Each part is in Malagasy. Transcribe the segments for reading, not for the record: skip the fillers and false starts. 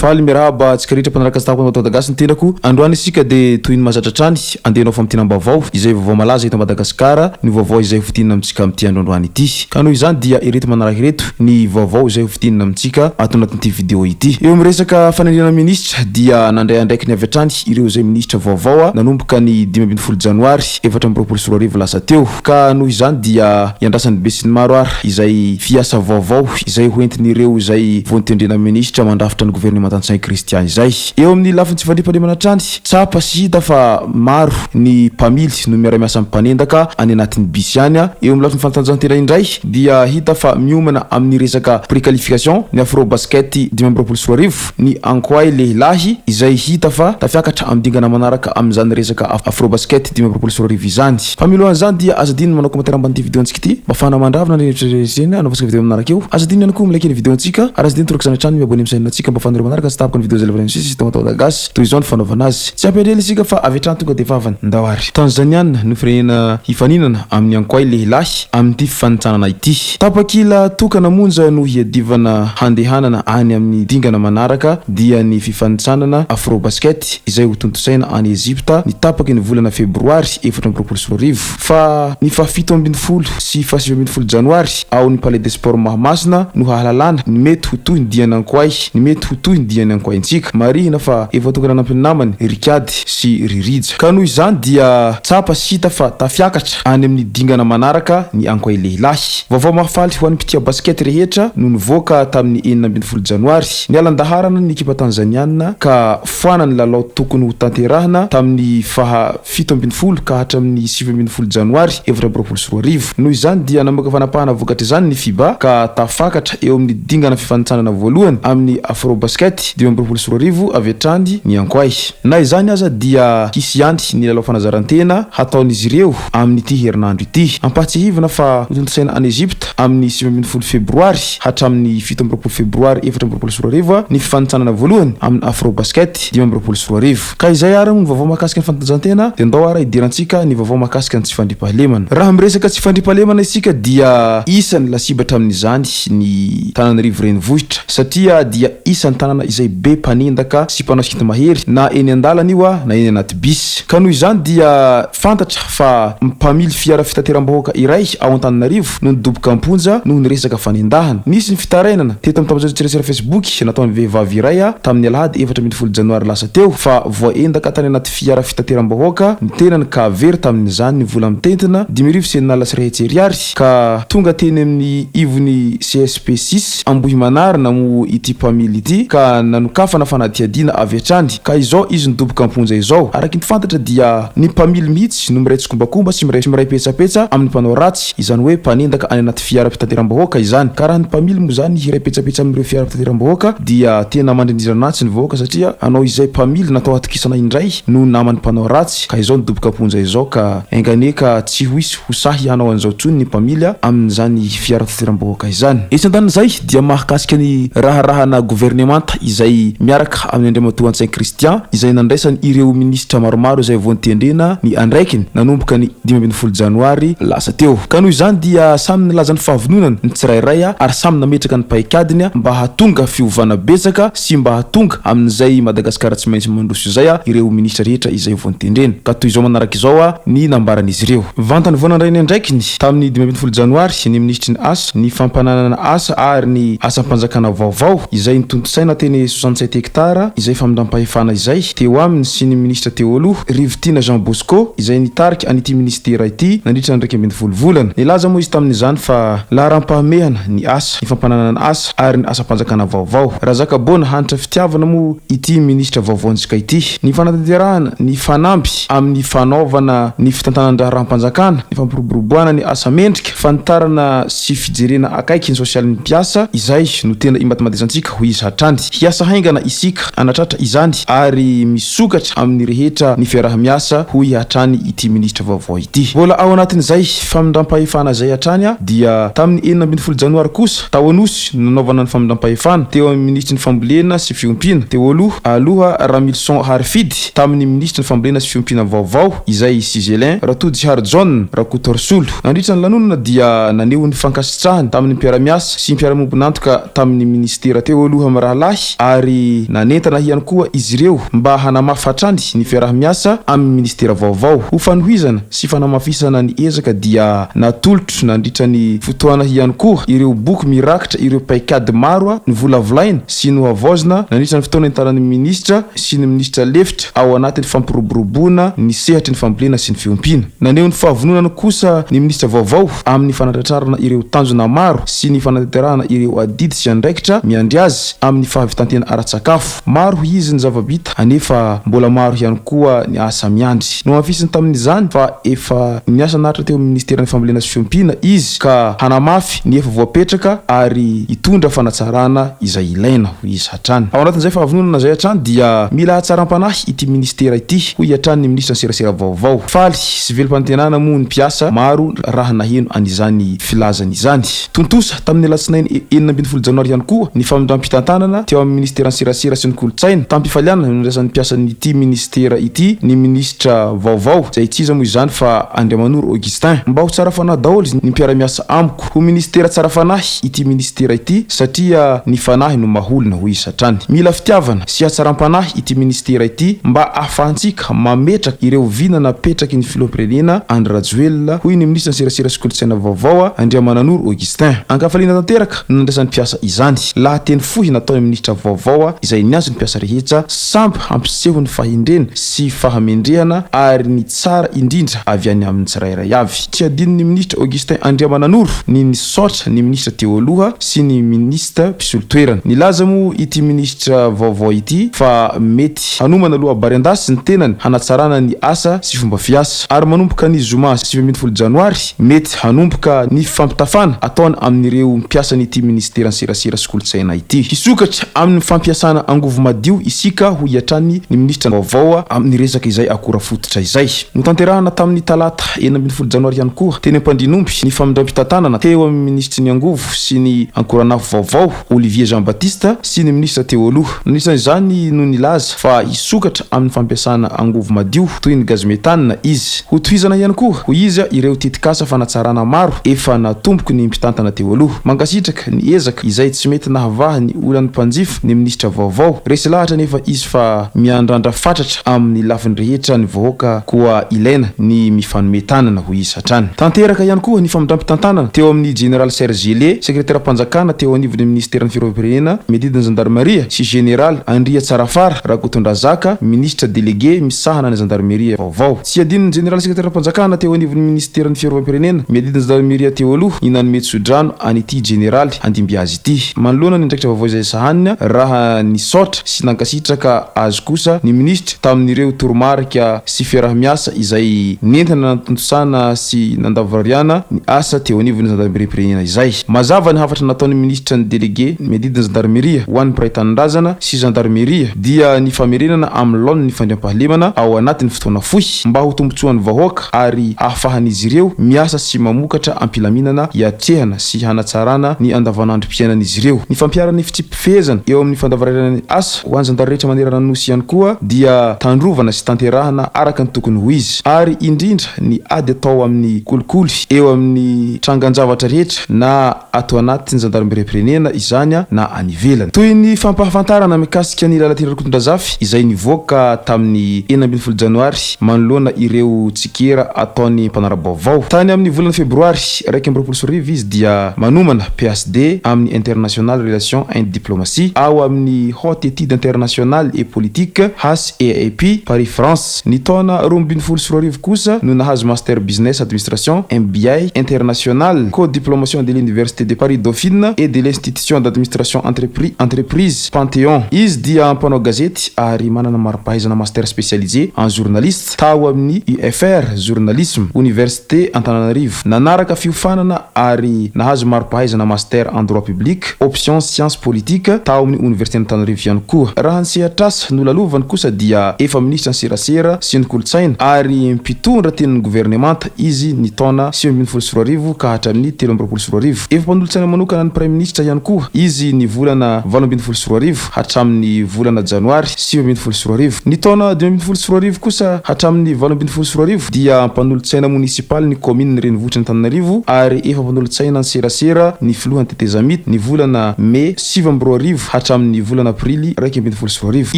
Faly miarahaba antsika rehetra mpanaraka sy tapaka Madagasy ny tenako. Androany isika dia toy ny mahazatra hatrany andeha hanao famintinam-baovao izay vaovao malaza eto Madagasikara ny vaovao izay hofintinina amintsika amin'ity andro androany ity. Ka noho izany dia ireto manaraka ireto ny vaovao izay hofintinina amintsika ato anatin'ity video ity. Eo amin'ny resaka fanendrena minisitra dia nandray andraikiny avy hatrany ireo izay minisitra vaovao nanomboka ny 15 janoary 2024 lasa teo. Ka noho izany dia iandrasan'ny besinimaro ary izay fiasa vaovao izay ho entin'ireo izay voantendrena minisitra mandrafitra ny governemanta Ntsay Christian izay. Eo amin'ny lafiny tsy fandriampahalemana hatrany, tsapa sy hita fa maro ny mpamily no miara-miasa amin'ny mpanendaka any anatin'ny bisy any. Eo amin'ny lafiny fanatanjahantena indray dia hita fa miomana amin'ny resaka préqualification ny Afrobasket 2025 ny Ankoay lehilahy izay hita fa tafiakatra amin'ny dingana manaraka amin'izany resaka Afrobasket 2025 izany. Fa mialohan'izany dia aza adino ny manao commentaire ambanin'ity video antsika ity mba afahana mandravona ny hevitra rehetra ireny anaovantsika video manaraka eo. Aza adino ihany koa mi-like ny video antsika ary aza adino torak'izany hatrany mi-abonner amin'ny chaîne antsika mba afahanareo manaraka tsy tapaka ny video izay alefanay misesy eto Madagasy. Toy izao ny fanaovana azy. Tsy ampy andrely isika fa avy hatrany tonga dia vavany. Ndao ary. Tanzaniana no firenena hifaninana amin'ny Ankoay lehilahy amin'ity fifanintsanana ity. Tapakila tokana monja no hiadivana handehanana any amin'ny dingana manaraka dia ny fifanintsanana Afrobasket izay hotontosaina any Egypta ny tapaky ny volana febroary 2024. Fa ny faha-17 sy faha-19 janoary ao ny Palais des Sports Mahamasina no hahalalana ny mety ho tohiny dian'ny Ankoay ny mety ho tohiny dian'ny Ankoaintsika. Marihina fa efa tonga nanampy ny namany ry Kiady sy ry Rija. Ka noho izany dia tsapa sy hita fa tafiakatra any amin'ny dingana manaraka ny Ankoay lehilahy. Vaovao mahafaly ho an'ny mpitia basket rehetra no nivoaka tamin'ny 16 janoary. Niala an-daharana ny ekipa tanzaniana ka foana ny lalao tokony ho tanterahina tamin'ny faha 17 ka hatramin'ny 19 janoary 2024. Noho izany dia namoaka fanapahana vokatr'izany ny FIBA ka tafakatra eo amin'ny dingana fifanintsanana voalohany amin'ny Afrobasket 2025 avy hatrany ny Ankoay. Na izany aza dia hisy ihany ny lalao fanazaran-tena hataon'izy ireo amin'ity herinandro ity. Ampahatsiahivina fa hotontosaina any Egypta amin'ny 19 febroary hatramin'ny 27 febroary 2024 ny fifanintsanana voalohany amin'ny Afrobasket 2025. Ka izay ary ny vaovao mahakasika ny fanatanjahantena dia ndao ary hidirantsika ny vaovao mahakasika ny tsy fandriampahalemana. Raha miresaka tsy fandriampahalemana isika dia isan'ny lasibatra amin'izany ny Tananarivo renivohitra satria dia isan'ny tanana izay be mpanendaka sy mpanao sinto-mahery na eny an-dalana io na eny anaty bus. Ka noho izany dia fantatra fa mpamily fiara fitateram-bahoaka iray ao Antananarivo no nidoboka am-ponja noho ny resaka fanendahana. Nisy ny fitarainana teto amin'ny tambajotran-tserasera Facebook nataon'ny vehivavy iray tamin'ny alahady 14 janoary lasa teo fa voaendaka tany anaty fiara fitateram-bahoaka ny tenany ka very tamin'izany ny vola mitentina 6500 ariary ka tonga teny amin'ny ivon'ny CSP six Ambohimanarina moa ity mpamily ity ka nanokafana fanadihadiana avy hatrany ka izao izy nidoboka am-ponja izao. Araka ny fantatra dia ny mpamily mihitsy no miray tsikombakomba sy miray miray petsapetsa amin'ny mpanao ratsy, izany hoe mpanendaka any anaty fiara fitateram-bahoaka izany. Ka raha ny mpamily moa izany hiray petsapetsa amin'ireo fiara fitateram-bahoaka dia tena mandrindrindra ratsy ny vahoaka satria hanao izay mpamily natao hatokisana indray no naman'ny mpanao ratsy ka izao nidoboka am-ponja izao ka enga anie ka tsy ho hisy ho sahy hanao an'izao intsony ny mpamily amin'izany fiara fitateram-bahoaka izany. Etsy andanin'izay dia mahakasika ny raharahana governemanta izay miaraka amin'i Andriamatoa Ntsay Christian izay nandraisany ireo minisitra maromaro izay vao notendrena ny andraikiny nanomboka ny 15 janoary lasa teo. Ka noho izany dia samy nilaza ny fahavononany ny tsirairay ary samy nametraka ny paikadiny mba hahatonga fiovana betsaka sy mba hahatonga amin'izay Madagasikara tsy maintsy mandroso izay ireo minisitra rehetra izay vao notendrena. Ka toy izao manaraka izao ny nambaran'izy ireo. Vantany vao nandray ny andraikiny tamin'ny 15 janoary ny minisitry ny Asa, ny fampananana asa ary ny asam-panjakana vaovao izay notontosaina teny 67 hectares izay famindram-pahefana izay teo aminy sy ny minisitra teo aloha, Rivotiana Jean Bosco, izay nitarika an'ity minisitera ity nandritra ny 11 volana. Nilaza moa izy tamin'izany fa laharam-pahamehana ny asa, ny fampananana asa ary ny asam-panjakana vaovao. Razakaboana Hanitra Fitiavana moa ity minisitra vaovaontsika ity. Ny fanatanterahana ny fanamby amin'ny fanaovana ny fitantanan-draharaham-panjakana, ny fampiroboroboana ny asa mendrika, Fanitarana sy fijerena akaiky ny sosialin'ny mpiasa, izay no tena imatimatesantsika, hoy izy hatrany. Hiasa haingana isika hanatratra izany ary misokatra amin'ny rehetra ny fiaraha-miasa, hoy hatrany ity minisitra vaovao ity. Mbola ao anatin'izay famindram-pahefana izay hatrany dia tamin'ny 16 janoary kosa, tao Anosy no nanaovana ny famindram-pahefana teo amin'ny minisitry ny fambolena sy fiompiana teo aloha, aloha Ramilison Harifidy, tamin'ny minisitry ny fambolena sy fiompiana vaovao izay Sigelin Ratodiharijaona Rakotoarisolo. Nandritra ny lanonana dia naneho ny fankasitrahany tamin'ny mpiara-miasa sy mpiara-miombon'antoka tamin'ny minisitera teo aloha mirahalahy. ary nanentana ihany koa izy ireo mba hanamafy hatrany ny fiaraha-miasa amin'ny minisitera vaovao. Ho fanohizana sy fanamafisana ny ezaka dia natolotro nandritra ny fotoana ihany koa ireo boky mirakitra ireo paikady maro novolavolaina sy nohavaozina nandritra ny fotoana nitanan'ny minisitra sy ny minisitra lefitra ao anatin'ny fampiroboroboana ny sehatry ny fambolena sy ny fiompiana. Naneho ny fahavononany kosa ny minisitra vaovao amin'ny fanatratrarana ireo tanjona maro sy ny fanatanterahana ireo adidy sy andraikitra miandry azy amin'ny fahavitan-tena ara-tsakafo. Maro hoy izy ny zava-bita anefa mbola maro ihany koa ny asa miandry. Nohamafisiny tamin'izany fa efa niasa naharitra teo amin'ny minisiteran'ny fambolena sy fiompiana izy ka hanamafy ny efa voapetraka ary hitondra fanatsarana izay ilaina, hoy izy hatrany. Ao anatin'izay fahavononana izay hatrany dia mila hatsaram-panahy ity minisitera ity, hoy hatrany ny minisitry ny serasera vaovao. Faly sy velom-panantenana moa ny mpiasa maro raha naheno an'izany filazany izany. Tontosa tamin'ny alatsinainy 16 janoary ihany koa ny famindram-pitantanana teo amin'ny minisiteran'ny serasera sy ny kolontsaina. Tamim-pifaliana no nandraisan'ny mpiasan'ity minisitera ity ny minisitra vaovao, izay tsy iza moa izany fa Andriamanoro Augustin. Mba ho tsara fanahy daholo ny mpiara-miasa amiko. Ho minisitera tsara fanahy ity minisitera ity satria ny fanahy no maha olona, hoy izy hatrany. Mila fitiavana sy hatsaram-panahy ity minisitera ity mba ahafahantsika mametraka ireo vina napetraky ny filoham-pirenena Andry Rajoelina, hoy ny minisitry ny serasera sy kolontsaina vaovao, Andriamananoro Augustin. Ankafaliana tanteraka no nandraisan'ny mpiasa izany. Lahateny fohy nataon'ny minisitra vaovao izay niantso ny mpiasa rehetra samby hampiseho ny fahendrena sy fahamendrehana ary ny tsara indrindra avy any aminy tsirairay avy. Tsy adinon'ny minisitra Augustin Andriamananoro ny nisaotra ny minisitra teo aloha sy ny minisita mpisolo toerana. Nilaza moa ity minisitra vaovao ity fa mety hanomana loabary an-dasy ny tenany hanatsarana ny asa sy fomba fiasa. Ary manomboka ny zoma 19 janoary mety hanomboka ny fifampitafana ataony amin'ireo mpiasan'ity minisiteran'ny serasera sy kolontsaina ity. Hisokatra amin'ny fampiasana angovo madio isika hoy hatrany ny minisitra vaovao amin'ny resaka izay akora fototra izay. Notanterahana tamin'ny talata 16 janoary ihany koa teny Ampandrianomby ny famindram-pitantanana teo amin'ny minisitry ny angovo sy ny ankoranafo vaovao Olivier Jean Baptiste sy ny minisitra teo aloha. Nandritra izany no nilaza fa hisokatra amin'ny fampiasana angovo madio toy ny gaz méthane izy. Hotohizana ihany koa, hoy izy, ireo tetikasa fanatsarana maro efa natomboky ny mpitantana teo aloha. Mankasitraka ny ezaka izay tsy mety nahavaha ny olan'ny mpanjifa ny minisitra vaovao. Resy lahatra anefa izy fa miandrandra fatratra amin'ny lafiny rehetra ny vahoaka koa ilaina ny mifanome tanana, hoy izy hatrany. Tanteraka ihany koa ny famindram-pitantanana teo amin'ny Jeneraly Serge Gellé, sekreteram-panjakana teo anivon'ny minisiteran'ny Fiarovam-pirenena miadidy ny zandarimaria sy Jeneraly Andriatsarafara Rakotondrazaka, minisitra delege misahana ny zandarimeria vaovao. Tsy adinon'ny Jeneraly sekreteram-panjakana teo anivon'ny minisiteran'ny Fiarovam-pirenena miadidy ny zandarimeria teo aloha ny nanome tsodrano an'ity jeneraly handimby azy ity. Manoloana ny andraikitra vaovao izay sahaniny raha nisaotra sy nankasitraka azy kosa ny minisitra tamin'ireo toromarika sy fiaraha-miasa izay nentina nanatontosana sy nandavorariana ny asa teo anivon'ny zandarimeriam-pirenena izay. Mazava ny hafatra nataon'ny minisitra ny delege miadidy ny zandarimeria ho an'ny mpiray tanindrazana sy zandarimeria dia ny famerenana amin'ny laoniny ny fandriampahalemana ao anatin'ny fotoana fohy mba ho tombontsoan'ny vahoaka ary ahafahan'izy ireo miasa sy mamokatra am-pilaminana hiatrehana sy hanatsarana ny andavanandrom-piainan'izy ireo. Ny fampiharana ny fitsipi-pifehezana eo amin'ny fandavarariana ny asa ho an'ny zandary rehetra manerana ny Nosy ihany koa dia tandrovana sy tanterahana araka ny tokony ho izy ary indrindra ny ady atao amin'ny kolikoly eo amin'ny trangan-javatra rehetra na ato anatin'ny zandarimeriam-pirenena izany na any ivelany. Toy ny fampahafantarana mikasika ny Lalatiana Rakotondrazafy izay nivoaka tamin'ny 16 janoary manoloana ireo tsikera ataon'ny mpanara-baovao. Tany amin'ny volana febroary 2021 izy dia manomana PhD amin'ny International Relations and Diplomacy ao amin'ny Haute Etudes Internationales et Politiques, HEAP, Paris France. Ny taona 2012 kosa no nahazo Master Business Administration, MBA, International, Co-diplomation de l'Université de Paris Dauphine et de l'Institution d'Administration Entreprise Panthéon. Izy dia mpanao gazety ary manana mari-pahaizana Master spécialisé en journaliste tao amin'ny UFR, Journalisme, Oniversite Antananarivo. Nanaraka fiofanana ary nahazo mari-pahaizana Master en Droit Public, option Sciences Politiques, tao amin'ny Oniversiten'Antananarivo ihany koa. Raha ny sehatr'asa nolalovany kosa dia efa minisitry ny serasera sy ny kolontsaina ary mpitondra tenin'ny governemanta izy ny taona 2019 ka hatramin'ny 2023. Efa mpanolotsaina manokana ny praiminisitra ihany koa izy ny volana 2018 hatramin'ny volana janoary 2019. Ny taona 2015 kosa hatramin'ny 2018 dia mpanolotsaina monisipaly ny kaominin'ny renivohitr'Antananarivo ary efa mpanolotsaina ny serasera ny filohan'ny tetezamita ny volana mey 2009. hatramin'ny volana aprily 2011.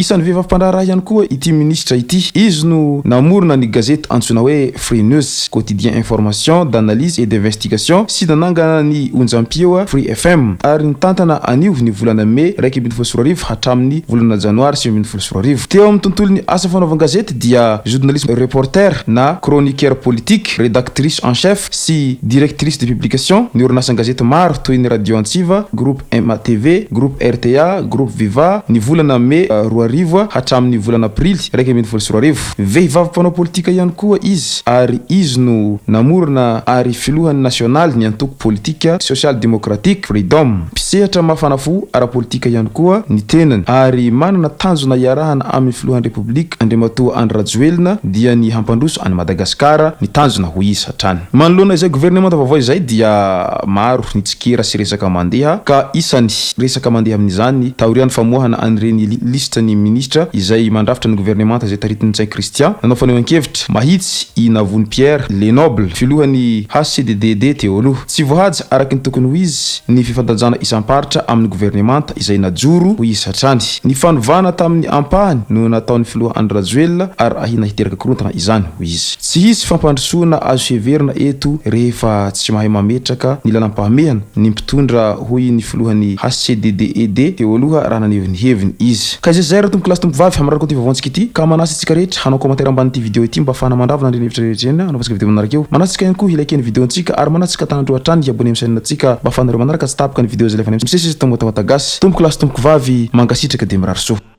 Isan'ny vehivavy mpandraharaha ihany koa ity minisitra ity. Izy no namorona ny gazety antsoina hoe Free News, quotidien information, d'analyse et d'investigation sy nanangana ny onjampeo Free FM ary nitantana an'io ny volana mey 2011 hatramin'ny volana janoary 2019. Teo amin'ny tontolon'ny asa fanaovan-gazety dia journaliste reporter na chroniqueur politique, rédactrice en chef sy directrice de publication ny orinasan-gazety maro toy ny Radio Antsiva, Groupe MATV, Groupe rta, Groupe Viva, ny volana mey 2000 hatramin'ny volana aprily 2011. Vehivavy mpanao politika ihany koa izy ary izy no namorona ary filohan'ny nasionaly ny antoko politika Social Democratic Freedom. Mpisehatra mafana fo ara-politika ihany koa ny tenany ary manana tanjona iarahana amin'ny filohan'ny Repoblika Andriamatoa Andry Rajoelina dia ny hampandroso an'i Madagasikara ny tanjona hoy izy hatrany. Manoloana izay governemanta vaovao izay dia maro ny tsikera sy resaka mandeha ka isany resaka mandeha amin'izany taorian'ny famoahana an'ireny lisitra ny minisitra izay mandrafitra ny governemanta izay taritin'i Ntsay Christian nanao fanehoan-kevitra mahitsy i Navony Pierre Lenoble filohan'ny HCDDD teo aloha. Tsy voahaja araka ny tokony ho izy ny fifandanjana isam-paritra amin'ny governemanta izay najoro, hoy izy hatrany. Ny fanovana tamin'ny ampahany no nataon'ny filoha Andry Rajoelina ary ahiana hiteraka korontana izany, hoy izy. Tsy hisy fampandrosoana azo heverina eto rehefa tsy mahay mametraka ny lalam-pahamehana ny mpitondra, hoy ny filohan'ny HCDDED teo aloha raha naneho ny heviny izy. Ka izay izay ry tompokolahy sy tompokovavy hamararako ity vaovaontsika ity ka manasa antsika rehetra hanao commentaire ambanin'ity video ity mba ahafahana mandravona an'ireny hevitra rehetra ireny hanaovantsika video manaraka eo. Manasa antsika ihany koa hi-liker ny video-ntsika ary manasa antsika tanandroa hatrany hi-abonner amin'ny chaîne-ntsika mba ahafahanareo manaraka tsy tapaka ny video izay alefanay misesy eto Motawata Gasy. Tompokolahy sy tompokovavy mankasitraka dia mirary soa.